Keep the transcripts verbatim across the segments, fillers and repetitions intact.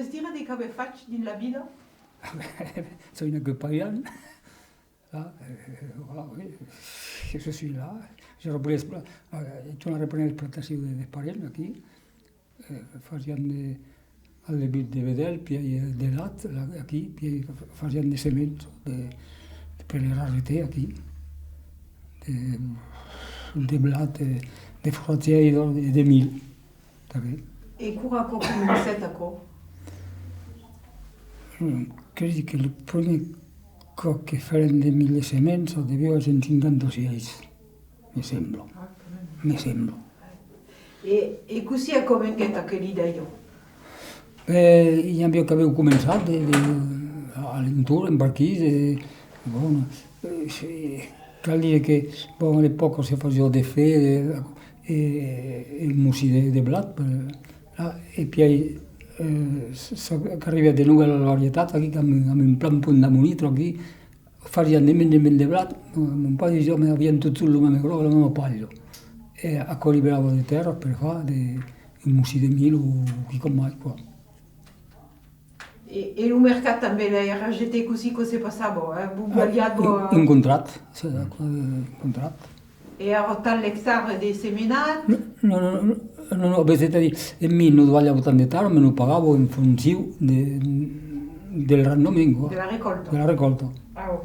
Podètz dire de qu'avètz fach dins la vida? Soi nascut parian. Ah, euh, voilà, oui, je suis là. Je reprenais, euh, torna reprendre l'explotacion de, dels parents aquí. Eh, fasiam de, al debut de vedèl, pièi, eh, de blat, la, aquí, pièi fa-, fasiam de sements, de, de per les R A G T aquí, de, de blat, de, de forratge e de, de milh, tanben. E quora aquò comencèt, aquò? Mm, cresi que lo primièr còp que fèrem de milh de sements deviá èsser en cinquanta-sièis, me sembla. Ah, quand même. Me sembla. E, e cossí aquò venguèt, aquela idèia? Ben, i aviá qu'avián començat de, de, a l'entorn, en per aquí, e, bon, eh, se, cal dire que, bon, a l'epòca se fasiá de fen, e, e, e un mocin de, de blat, per, là, e pièi, eh, s-, s-, qu'arribèt de novèlas varietats aquí, qu'am, am un plan pont d'amonitre aquí, fasiam de mens en mens de blat, mon, mon paire disiá, mas aviam totjorn lo mème gròs, la mèma palha. E aquò liberava de tèrra per far de, un mocin de milh o quicòm mai, quoi. E, e lo mercat tanben, la R A G T, cossí que se passava, eh? Vos balhava, en, eh, en contrat, se, aquò, en contrat. E èra tant l'ectara de semenat? Non, non, non, non, non, ben, c'est-à-dire, en mi, nos balhava tant d'ectaras, mas nos pagava en foncion de, del rendement, quoi. De la recòlta. De la recòlta. Ah, ò.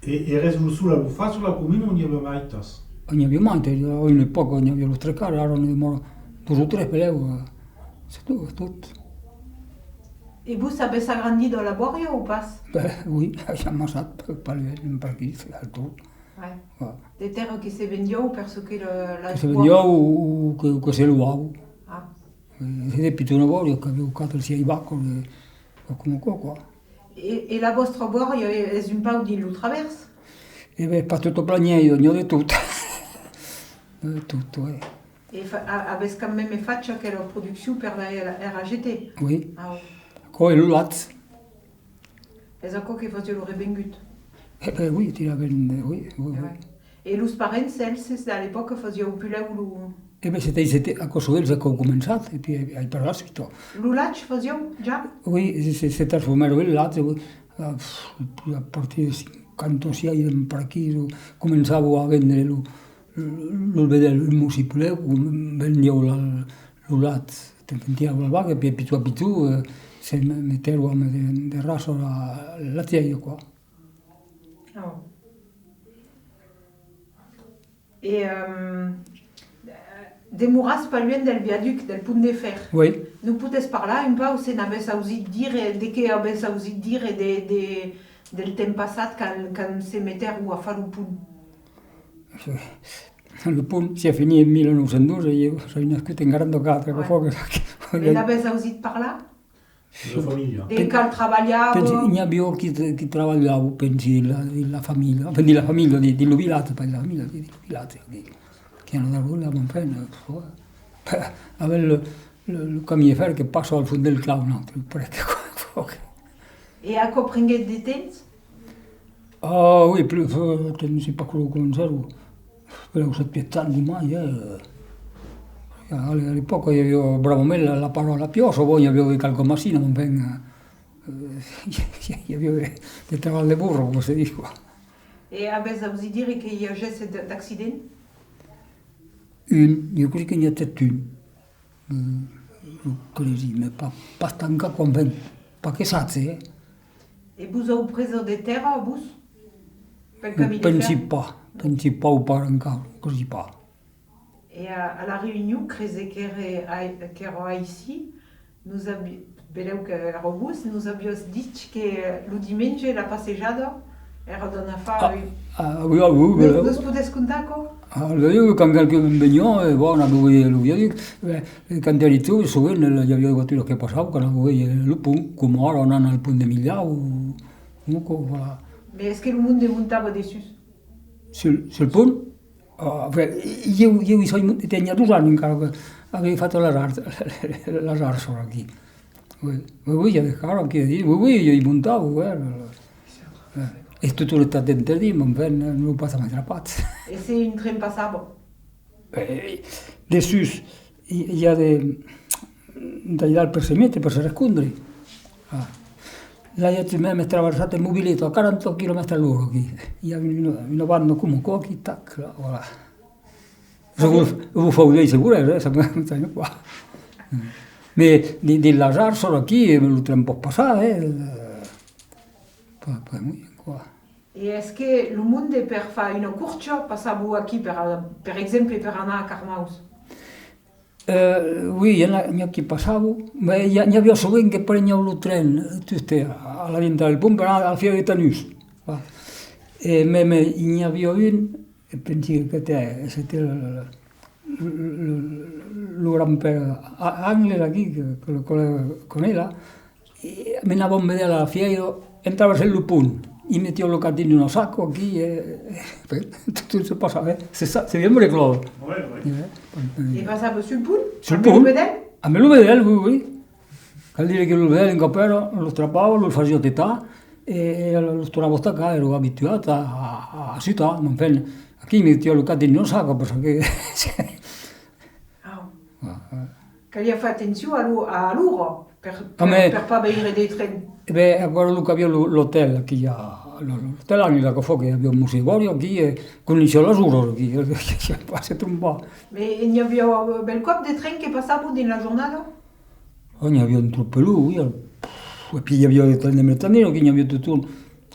E, e èretz lo sol a lo far sus la comuna o n'i aviá maitas? N'i aviá maitas, a una epòca n'i aviá los tres quarts, ara ne demòra dos o tres, benlèu, eh, c'est tot, tot. E vos avètz agrandit la bòria o pas? Ben, oui, ai amassat per, per, per aquí, al torn. Ouais. Voilà. De tèrra que se vendiá o per çò que la, la... Que se vendiá o, o que, o que se logava. Ah. Eh, de pichona bòria, qu'aviá quatre o sièis vacas, eh, o coma aquò, quoi. E, e la vòstra bòria e-, es un pauc dins lo travèrs? E ben, pas tota planièira, n'i a de tot. De tot, ouais. E fa-, a-, avètz quand même fach aquela produccion per la R-, R A G T? Oui. Ah, oui. Aquò e lo lach. Es aquò que fasiá lo revengut? E ben, oui, tiravan, eh, oui, oui, oui. E los parents, elses, a l'epòca, fasián puslèu lo... E ben, c'était, c'était, aquò son eles qu'an començat, e pièi, eh, ai per la suita. Lo lach fasián, ja? Oui, se, se, se transformèron en lach, oui. A, pff, a partir de cinquanta-sièis, per aquí, començavan a vendre lo, lo, lo vedèl, un mocin puslèu, vendián la, lo lach, te vendián la vaca, e pièi pichon a pichon, eh, se me-, metèron amb de, de raça la, la tièira, quoi. Oh. E, ehm, demoratz pas luènh del viaduc, del pont de fèr. Oui. Nos podètz parlar un pauc, se n'avètz ausit dire, de qué avètz ausit dire de, de, del temps passat quand, quand se metèron a far lo pont? Lo pont s'i a finit en mila nòu cents dotze, ieu soi nascut en quaranta-quatre, aquò fa que... E n'avètz ausit parlar? De la familha. De qual trabalhava? Pensi, n'i aviá qui, qui trabalhava, pensi, la, de la familha, enfin, de la familha, de, de lo vilatge, pas de la familha, de, de lo vilatge, qui, qui anava darrèr, enfin, eh, avec le, le, le camin de fer que passa al fons del clau, non, prèsque, quoi. E aquò prenguèt de temps? Ah oui, plus, euh, que ne sais pas quand començar, però sèt, uèch ans o mai, eh. A l'e-, a l'epòca, i aviá bravament la, la pala a la piòcha, bon, i aviá de qualques machinas, enfin, eh, i aviá de, de trabalh de borra, coma se ditz, quoi. E avètz ausit dire que i agèsse d-, d'accident? Un, ieu cresi que n'i agèt un. Mm, lo cresi, mas pas, pas tant qu'aquò, enfin, pas que sage, eh. E vos an pres de tèrra, a vos? Pel camin de fèr? Pensi pas, pensi pas o pas encara, cresi pas. E a, a La Reünion, crese qu'èra ai-, qu'èra aicí, nos avi-, belèu qu'èra vos, nos aviatz dich que lo dimenge la passejada èra d'anar far... Ah, ah, oui, ah, oui, nos, nos podètz contar aquò? Ah, oui, oui, quand qualqu'un veniá, eh, bon, anava veire lo viaduc, eh, e quand èri jove, sovent, eh, i aviá de voituras que passavan, qu'anava veire lo pont, coma ara anam al pont de Milhau, o, o aquò, voilà. Mas es que lo monde montava dessús? Sul, sul pont? Ah, enfin, ieu, ieu i soi mon-, teniá dos ans encara, que aviái fach las arch-, las archas aquí. Oui, oui, oui, i a de caras aquí, oui, oui, i montava, oui. Eh, es tot l'estat interdit, mon père ne, ne lo pas mai trapat. E se un tren passava? Eh, dessús, i, i a de, d'aidar per se metre, per se rescondre. Ah. L'ai mème traversat en mobileta a quaranta quilomètres a l'ora aquí. I a una, una banda coma aquò aquí, tac, là, voilà. Vos, vos fau de seguretat, eh, ça me, ça me va. Mais dins, dins las arças aquí, eh, lo tren pòt passar, eh, pas, pas moyen, quoi. E es que lo monde per far una corcha passava aquí, per, per exemple, per anar a Carmaus? Eh, oui, i en a, n'i a qui passava, mas i a, n'i aviá sovent que prenián lo tren, eh, juste a, a la venta del pont per anar a la fièira de Tanús. Va. E mème, n'i aviá un, e pensi que c'était, c'était le, le, le, le grand-père A-, Angles aquí, que, que lo coneis, coneis là, e menavan vedèl a la fièira, en traversant lo pont. I metián lo cap dins una saca aquí, e, e, tot, tot se passava, eh. C'est ça, c'est bien vrai, Claude. Ouais, ouais. E passava sul pont? Sul pont. Amb lo vedèl? Amb lo vedèl, oui, oui. Cal dire que lo vedèl, un còp èra, lo trapava, lo fasiá tetar, e, e los tornava estacar, èra abituat a, a, a sutar, mais enfin, aquí metián lo cap dins una saca, parce que... Ah. Ah, ah. Caliá far atencion a lo, a l'ora, per, per, per pas veire de tren. E ben, aquò èra lo qu'aviá lo, l'otèl aquí, a, lo, l'otèl Angles, aquò fa que aviá un mossur de bòria aquí, e coneissiá las oras aquí, e pas se trompar. Mas n'i aviá bèlcòp de tren que passava dins la jornada? Oh, n'i aviá un tropelon, oui. E puèi i aviá de trens de merchandisas, aquí n'i aviá totun,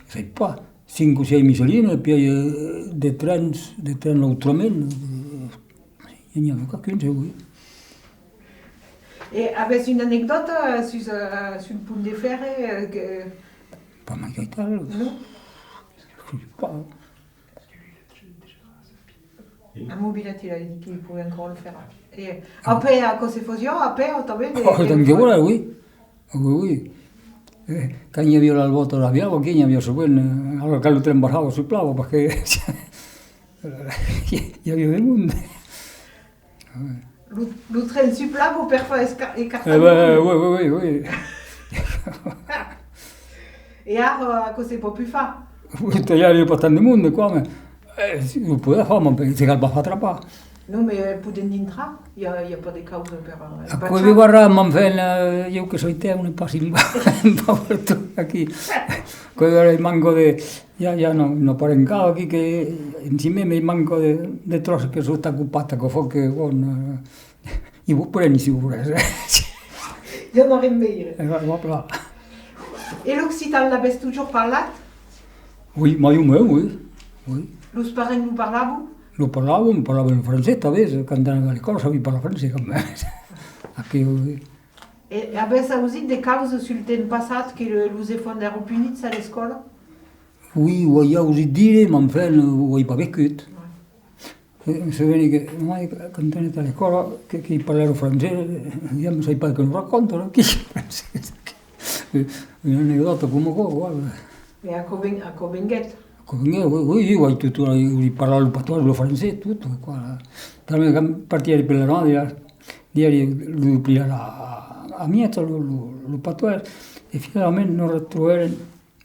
sai pas, cinc o sièis Michelin, e puèi, eh, de trens, de trens autrament, eh, n'i aviá qualqu'un, segur, oui. E avètz una anecdòta sus, eh, sul pont de fèrre, eh, que... Pas mai qu'aital. Non? Sai pas. A Mobilet, il a dit qu'il pouvait encore le faire. E a pè, aquò se fasiá a pè, o tanben de... Oh, tant que volètz, oui. Oui, oui. Eh, quand i aviá l'albòta, l'aviá, aquí n'i aviá sovent, eh, alòrs que lo tren passava, suplava, parce que i aviá de monde. Lo, lo tren suplava per far esca-, escartar lo monde. Eh ben, oui, oui, oui, oui. E ara, aquò se pòt pus far? Oui, i a pas tant de monde, quoi, mais, eh, si, o podètz far, mas se cal pas far trapar. Non, mas, eh, podèm dintrar? I a, i a pas de causa per, eh, empachar? Aquò se veirà, mas enfin, eh, ieu que soi tèu, n'ai pas un, un pauc aquí. Aquò i manca de, i a, i a una, una parencada aquí que, en cima, me manca de, de tròç que sota copat, aquò fa que, bon, eh, i vos preni, si vos volètz. I a un arren veire. E va, va plan. E l'occitan l'avètz totjorn parlat? Oui, mai o mens, oui. Oui. Los parents lo parlavan? Lo parlavan, parlavan en francés, tanben, quand anava a l'escòla, sabiá parlar francés, quand même. Aquí, oui. E avètz ausit de causas sul temps passat que lo, los enfants èran punits a l'escòla? Oui, o ai ausit dire, mas enfin, o ai pas vescut. Ouais. E me soveni que, mai, quand anèt a l'escòla, que, que i parlèron francés, eh, ja me sai pas que nos racontan, non? Aquí, francés, una anecdòta coma aquò, quoi. E aquò ven-, aquò venguèt? Aquò venguèt, oui, oui, oui, totun, i parlavan lo patoès, lo francés, tot, quoi. Tanben, quand partièri per la nòva, dièri, lo doblèri a, a mièg, lo, lo, lo patoès, e finalament nos retrobèrem,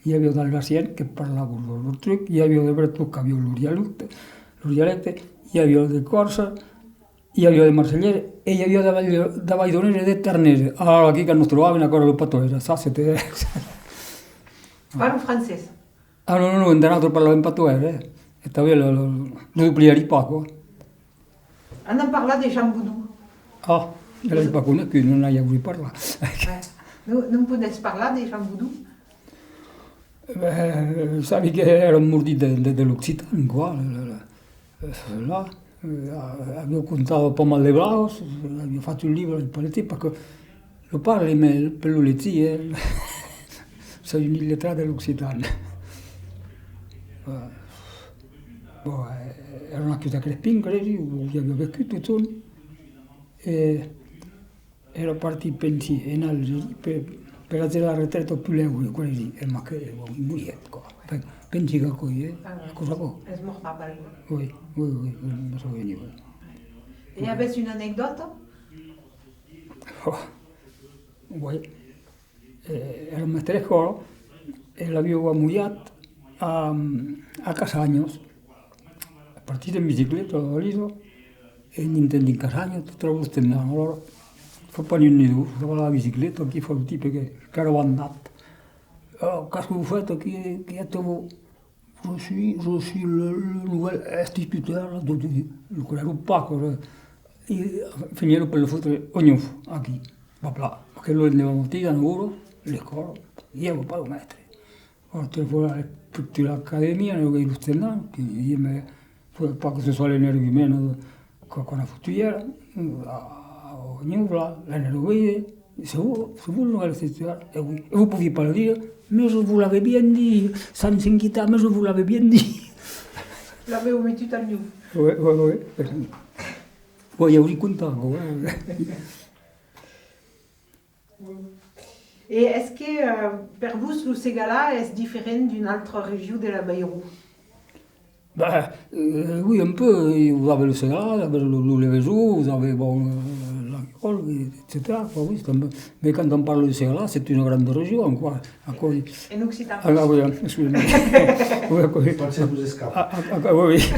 i aviá d'alsacians que parlavan lo, lo truc, i aviá de bretons qu'avián lo dialècte, lo dialècte, i aviá de còrses, i aviá de marselheses, e i aviá d'avai-, d'avaidonesi e de tarneses. Alòrs, aquí, quand nos trobàvem, aquò èra lo patoès, ça, c'était... Pas lo francés? Ah, non, non, non, entre nautres parlàvem patoès, eh? E tanben lo, lo, lo doblèri pas, quoi. Anam parlar de Jean Boudou. Ah, l'ai pas conegut, non ai ausit parlar. Ouais. Non, non podètz parlar de Jean Boudou? Ben, sabi que èra un mordit de, de, de l'occitan, quoi. Le, le, le, là, eh, aviá contat pas mal de blagas, aviá fach un libre, il paraît, parce que lo parli, mas per lo legir, eh, soi un illetrat de l'occitan. Voilà. Bon, eh, èra nascut a Crespin, cresi, o i aviá vescut, totun. E èra partit, pensi, en Algeria, per, per ajar la retreta pus lèu, cresi, e mas que, bon, i morièt, quoi. Enfin, pensi qu'aquò's, eh, aquò's aquò. Es mòrt a Bali. Oui, oui, oui, oui, me soveni, oui. E avètz una anecdòta? Oh, oui. Eh, èra mèstre d'escòla e l'avián amolhat a, a Cassanhas. Partit en bicicleta, la valisa, e dins, dins Cassanhas, tot lo temps, alòrs, Fa pas ni un ni dos, fa la bicicleta, aquí fa lo tipe que, qu'èra bandat. Alors, qu'est-ce que vous faites aquí, qui êtes-vous? Je suis, je suis le, le nouvel instituteur de, de, de, lo que èra pas, quoi. E finiguèron per lo fotre au nuf, aquí, va plan. Perque lo lendemain matin, a nòu oras, l'escòla, i èra pas lo mèstre. Ora, telefòna a l'Acadèmia, lo gai lo tendent, que diguèm, eh, faudrait pas que ce soit l'énergumène, eh, que, qu'on a foutu hier, eh, a, a, au nuf, là, l'an envoyé, c'est vous, c'est vous le nouvel instituteur, eh oui, et vous pouviez pas le dire, mais je vous l'avais bien dit, sans s'inquiéter, mais je vous l'avais bien dit. L'avèu metut al nuf. Ouais, ouais, ouais. Bon, i auriá contat, quoi, eh. E es que, eh, per vos, lo Segalar es diferent d'una autra region de l'Avairon? Ben, euh, oui, un peu. Vous avez le Segalar, vous avez le, le Leveson, vous avez, bon, euh, la Guiole, et cetera, quoi, oui, c'est un peu, mais quand on parle du Segalar, c'est une grande région, quoi. Aquò, en occitan. Ah, ah, oui, excusez-moi. Oui, aquò, oui. Français vous escape. Ah, ah, ah, oui, oui.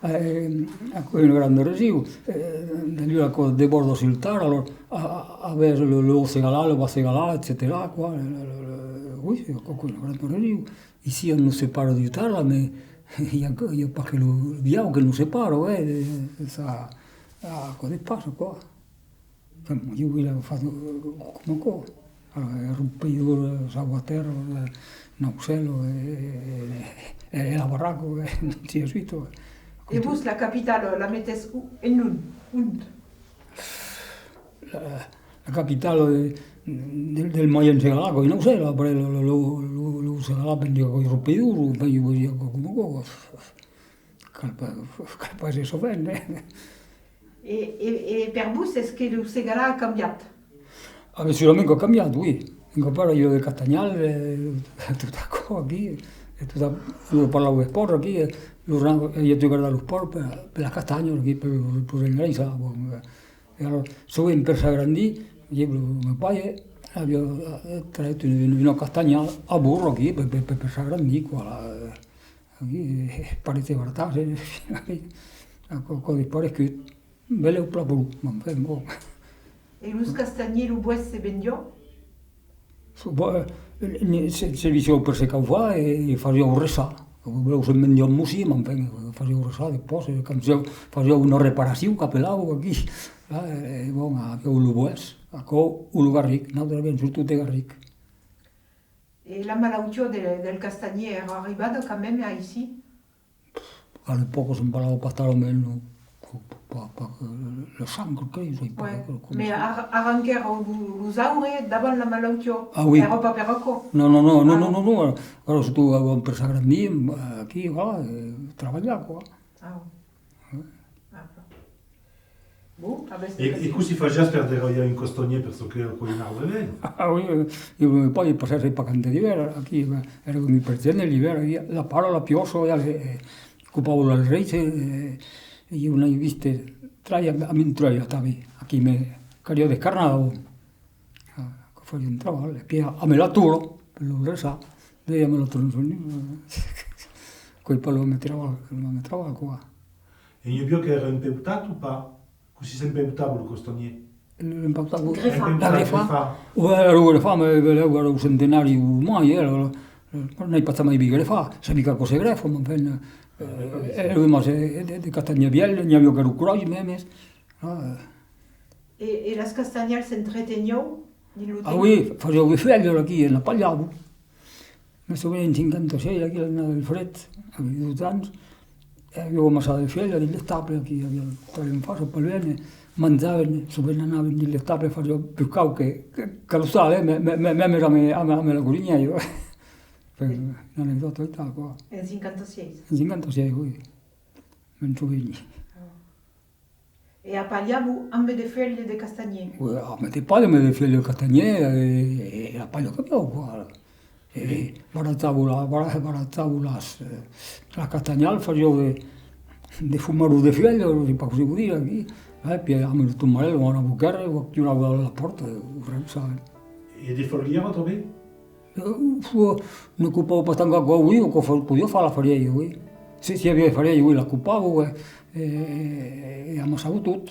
Eh, aquò es una granda region. Eh, d'ailleurs, aquò desbòrda sul Tarn, alors, a, a, avètz le, le Haut-Segalar, le Bas-Segalar, et cetera, quoi. Le, le, le, le, oui, aquò es una granda region. Ici, on nous sépare du Tarn, mais il y a que, il y a pas que le, le Viaur que nous sépare, ouais, ça, aquò depassa, quoi. Enfin, ieu, il a fach, eh, coma aquò. Alors, eh, Riupeirós, eh, Sauvatèrra, eh, Naucèla, eh, eh, eh, la Barraca, eh, ainsi de suite, eh. E vos, la capitala, la metètz o-, en ont? Ont? La, la capitala, eh, del, del Moyen Segalar, qu'es Naucèla, après, lo, lo, lo, lo, lo Segalar, pensi qu'es Riupeirós, enfin, ieu vesiá coma aquò. Cal pas, cal pas se sovent, eh. E, e, e per vos, es que lo Segalar a cambiat? Ah, ben, segurament qu'a cambiat, oui. Encara i a de castanhal, eh, tot aquò aquí, e tot a-, lo parlar d'espòrts aquí, eh, lo ran-, i a de gardar los pòrcs per, per las castanhas aquí, per, per engraissar, bon, eh. E alors, sovent per s'agrandir, ieu, lo meu paire aviá, eh, tret una, una, una castanhal a borra aquí, per, per, per, per s'agrandir, quoi, là, eh. Aquí, eh, parece vertat, eh, aquò, aquò a desparegut. Belèu plan pro, m'enfin, bon. E los castanhièrs, lo boès se vendiá? Bon, eh, ne, se, se servissiá per se caufar e, e fasiá ressar. Belèu se vendiá un bocin, m'enfin, fasiá ressar, despòs, eh, quand se fasiá una reparacion, qu'apelavan aquí. Ah, e, bon, aviá lo boès, aquò, o lo garric, nautres aviam surtot de garric. E la malautiá de, del castanhièr èra arribada quand même aicí? A l'epòca se'n parlava pas talament, non. Pas, pas que le, le chancre, que sai pas. Ouais. Que, que, mais ar-, arranquèron lo, los aures davant la malautiá. Ah oui. Èra pas per aquò. Non, non, non, non, non, non, non. Ara, surtot, eh, per s'agrandir, eh, aquí, voilà, eh, trabalhar, quoi. Ah. Ouais. Ah, bon. Bon, ah ben, e, e cossí fasiás per derralhar un castanhièr per çò que aquò un arbre vell? Ah oui, eh, ieu, eh, puèi passèsse pas quant d'ivèrn aquí, eh, èra vengut per gene l'ivèrn, la pala, la piòcha, e, eh, copava las raices, eh, e ieu n'ai vist trai amb, amb un tròi atanben, aquí, me caliá descarnar, bon. Ah, que fasiá un trabalh, e pièi amb la tola, per lo ressar, de amb la tronçon, eh, quò's pas lo mème trabalh, lo mème trabalh, quoi. E n'i aviá qu'èra empeutat o pas? Cossí s'empeutava lo castanhièr? L'empeutava? Grefar. La grefar? Grefar. Ouais, lo grefar, mès, eh, lo centenari o mai, eh, lo, lo, n'ai pas jamai vist grefar. Sabi qu'aquò se grèfa, mès enfin, eh, eh, lo mas, eh, de, de castanhièr vièlh, n'i aviá qu'èra cròs, mème, ah, eh. E, e las castanhalas s'entretenián dins lo temps? Ah oui, fasián de fuèlhas aquí, e las palhavan. Me soveni en cinquanta-sièis, aquí, l'annada del fred, aviái dotze ans, e aviái amassat de fuèlhas dins l'estable, aquí, aviái l'estable en fàcia, pas luènh, e manjàvem, sovent anàvem dins l'estable, fasiá pus caud que, que, que a l'ostal, eh, me, me, me, mèmes amb, amb, amb la corinhèla. Enfin, una anecdòta aital, quoi. En cinquanta-sièis? En cinquanta-sièis, oui. Me'n soveni. E apalhavan ambe de fuèlhas de castanhièr? Oui, ambe de palhas, ambe de fuèlhas de castanhièr, e, e la palha qu'avián, quoi. E barrajavan la, barra-, barrajavan las, eh, la castanhala, fasián de, de fumaros de fuèlhas, sai pas cossí vos dire aquí, e pièi amb lo tombarèl o amb la boquèra, o aculava la pòrta, o ren, sabe. E de forlièr, tanben? Eh, uf, ne copava pas tant qu'aquò, oui, aquò fa-, podiá far la farièla, oui. Se, se i aviá de farièla, oui, la copava, eh, e, e, e amassava tot.